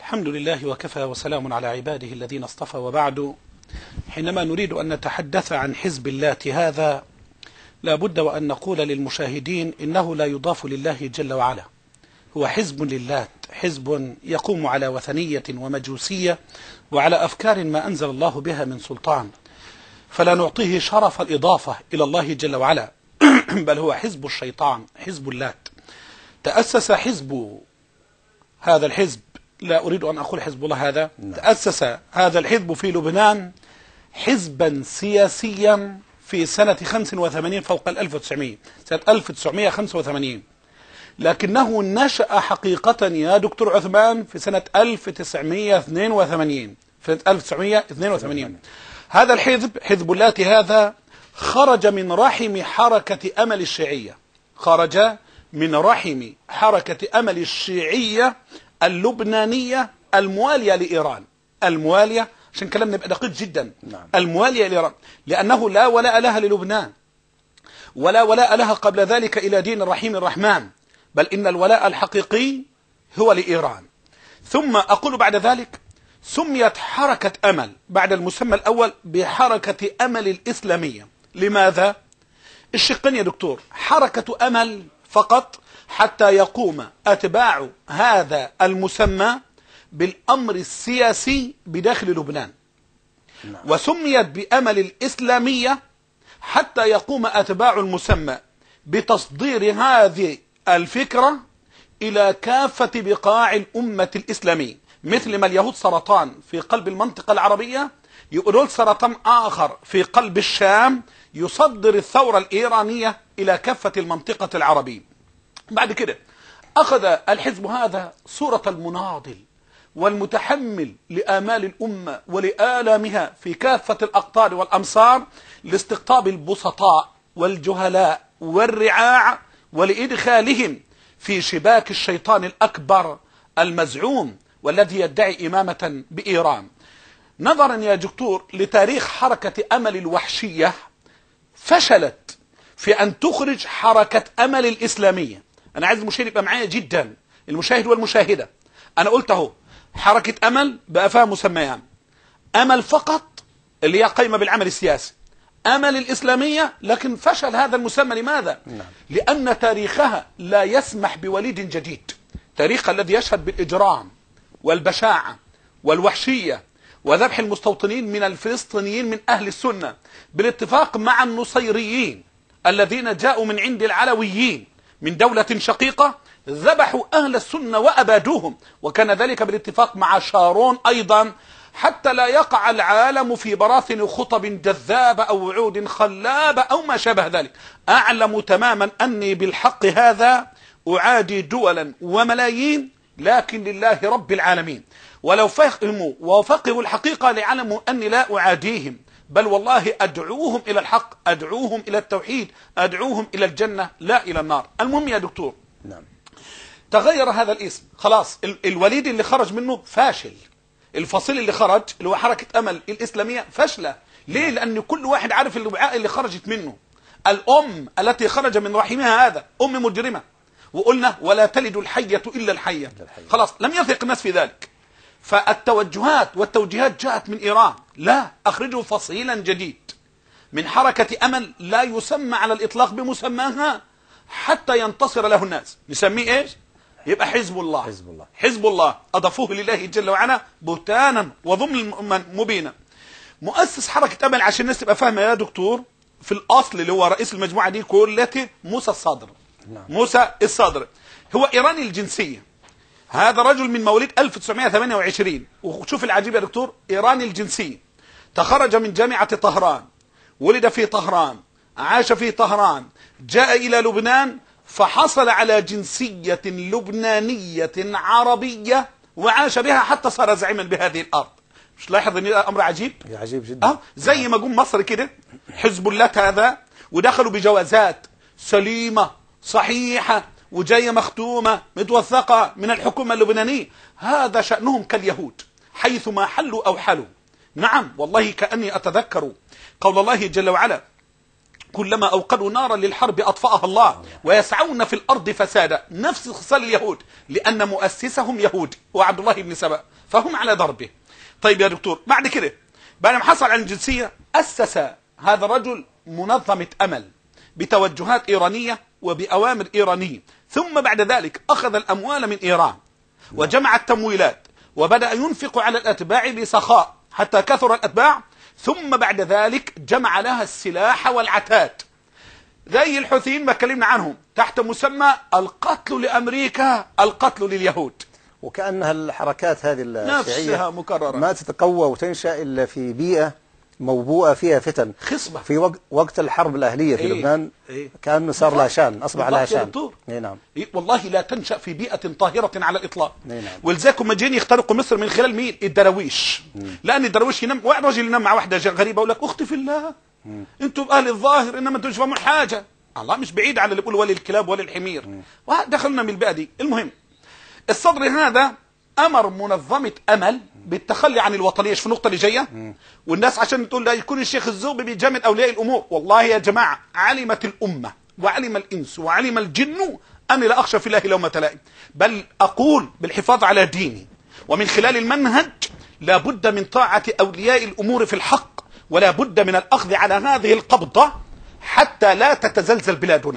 الحمد لله وكفى، وسلام على عباده الذين اصطفى، وبعد. حينما نريد أن نتحدث عن حزب اللات هذا، لا بد وأن نقول للمشاهدين إنه لا يضاف لله جل وعلا، هو حزب للات، حزب يقوم على وثنية ومجوسية وعلى أفكار ما أنزل الله بها من سلطان، فلا نعطيه شرف الإضافة إلى الله جل وعلا، بل هو حزب الشيطان، حزب اللات. تأسس حزب هذا الحزب، لا أريد أن أقول حزب الله هذا، تأسس هذا الحزب في لبنان حزبا سياسيا في سنة 85 فوق 1900، سنة 1985، لكنه نشأ حقيقة يا دكتور عثمان في سنة 1982، في سنة 1982. هذا الحزب، حزب اللات هذا، خرج من رحم حركة أمل الشيعية، خرج من رحم حركة أمل الشيعية اللبنانية الموالية لإيران، الموالية، عشان كلامنا يبقى دقيق جدا، نعم. الموالية لإيران، لأنه لا ولاء لها للبنان، ولا ولاء لها قبل ذلك إلى دين الرحيم الرحمن، بل إن الولاء الحقيقي هو لإيران. ثم أقول بعد ذلك سميت حركة أمل بعد المسمى الأول بحركة أمل الإسلامية. لماذا؟ الشقين يا دكتور، حركة أمل فقط حتى يقوم أتباع هذا المسمى بالأمر السياسي بداخل لبنان، وسميت بأمل الإسلامية حتى يقوم أتباع المسمى بتصدير هذه الفكرة إلى كافة بقاع الأمة الإسلامية. مثل ما اليهود سرطان في قلب المنطقة العربية، يقولون سرطان آخر في قلب الشام يصدر الثورة الإيرانية إلى كافة المنطقة العربية. بعد كده أخذ الحزب هذا صورة المناضل والمتحمل لآمال الأمة ولآلامها في كافة الأقطار والأمصار، لاستقطاب البسطاء والجهلاء والرعاع ولإدخالهم في شباك الشيطان الأكبر المزعوم والذي يدعي إمامة بإيران. نظرا يا دكتور لتاريخ حركة أمل الوحشية، فشلت في أن تخرج حركة أمل الإسلامية. أنا عايز المشاهد يبقى معايا جدا، المشاهد والمشاهدة. أنا قلت أهو حركة أمل بقى فيها مسميان، أمل فقط اللي هي قايمة بالعمل السياسي، أمل الإسلامية، لكن فشل هذا المسمى. لماذا؟ نعم. لأن تاريخها لا يسمح بوليد جديد، تاريخها الذي يشهد بالإجرام والبشاعة والوحشية وذبح المستوطنين من الفلسطينيين من أهل السنة بالاتفاق مع النصيريين الذين جاءوا من عند العلويين من دولة شقيقة، ذبحوا أهل السنة وأبادوهم، وكان ذلك بالاتفاق مع شارون أيضا، حتى لا يقع العالم في براثن خطب جذابة أو وعود خلابة أو ما شابه ذلك. أعلم تماما أني بالحق هذا أعادي دولا وملايين، لكن لله رب العالمين. ولو فهموا وفقهوا الحقيقة لعلموا أني لا أعاديهم، بل والله أدعوهم إلى الحق، أدعوهم إلى التوحيد، أدعوهم إلى الجنة لا إلى النار. المهم يا دكتور، نعم، تغير هذا الاسم خلاص. الوليد اللي خرج منه فاشل، الفصيل اللي خرج اللي هو حركة أمل الإسلامية فاشلة. ليه؟ لأن كل واحد عارف الوعاء اللي خرجت منه. الأم التي خرج من رحمها هذا أم مجرمة، وقلنا ولا تلد الحية إلا الحية. خلاص لم يثق الناس في ذلك. فالتوجهات والتوجيهات جاءت من إيران، لا، أخرجوا فصيلا جديد من حركة أمل لا يسمى على الإطلاق بمسماها حتى ينتصر له الناس. نسميه إيش؟ يبقى حزب الله. حزب الله، حزب الله أضافوه لله جل وعلا بهتانا وظلما مبينا. مؤسس حركة أمل، عشان الناس تبقى فاهمة يا دكتور، في الأصل اللي هو رئيس المجموعة دي كلته موسى الصدر. نعم. موسى الصدر هو إيراني الجنسية، هذا رجل من مواليد 1928، وشوف العجيب يا دكتور، إيراني الجنسية، تخرج من جامعة طهران، ولد في طهران، عاش في طهران، جاء إلى لبنان فحصل على جنسية لبنانية عربية وعاش بها حتى صار زعيما بهذه الأرض. مش لاحظ ان الأمر عجيب؟ عجيب جدا. زي ما جم مصر كده حزب الله هذا، ودخلوا بجوازات سليمة صحيحة وجاية مختومة متوثقة من الحكومة اللبنانية. هذا شأنهم كاليهود حيثما حلوا أو حلوا. نعم والله كأني أتذكر قول الله جل وعلا: كلما أوقدوا نارا للحرب أطفأها الله، ويسعون في الأرض فسادا. نفس خصال اليهود، لأن مؤسسهم يهود وعبد الله بن سبأ، فهم على دربه. طيب يا دكتور، بعد كده بعد ما حصل على الجنسية أسس هذا الرجل منظمة أمل بتوجهات إيرانية وبأوامر إيرانية، ثم بعد ذلك أخذ الأموال من إيران وجمع التمويلات وبدأ ينفق على الأتباع بسخاء حتى كثر الأتباع، ثم بعد ذلك جمع لها السلاح والعتاد زي الحوثيين ما اتكلمنا عنهم تحت مسمى القتل لأمريكا، القتل لليهود. وكأنها الحركات هذه الشيعية نفسها مكررة ما تتقوى وتنشأ إلا في بيئة موبوءة فيها فتن خصبة. في وقت الحرب الأهلية في لبنان كأنه صار لها شان، أصبح لها شان. نعم. والله لا تنشأ في بيئة طاهرة على الإطلاق. نعم. ولذلك هم جايين يخترقوا مصر من خلال مين؟ الدراويش. لأن الدراويش ينام، واحد رجل ينام مع واحدة غريبة يقول لك أختي في الله، أنتم أهل الظاهر إنما أنتم مش فاهمين حاجة. الله مش بعيد على اللي بيقول ولا الكلاب ولا الحمير. ودخلنا من البيئة دي. المهم الصدر هذا أمر منظمة أمل بالتخلي عن الوطنية. في النقطة اللي جاية والناس عشان تقول لا يكون الشيخ الزغبي بيجامل أولياء الأمور. والله يا جماعة علمت الأمة وعلم الإنس وعلم الجن أني لا أخشى في الله لومة لائم، بل أقول بالحفاظ على ديني ومن خلال المنهج لا بد من طاعة أولياء الأمور في الحق، ولا بد من الأخذ على هذه القبضة حتى لا تتزلزل بلادنا.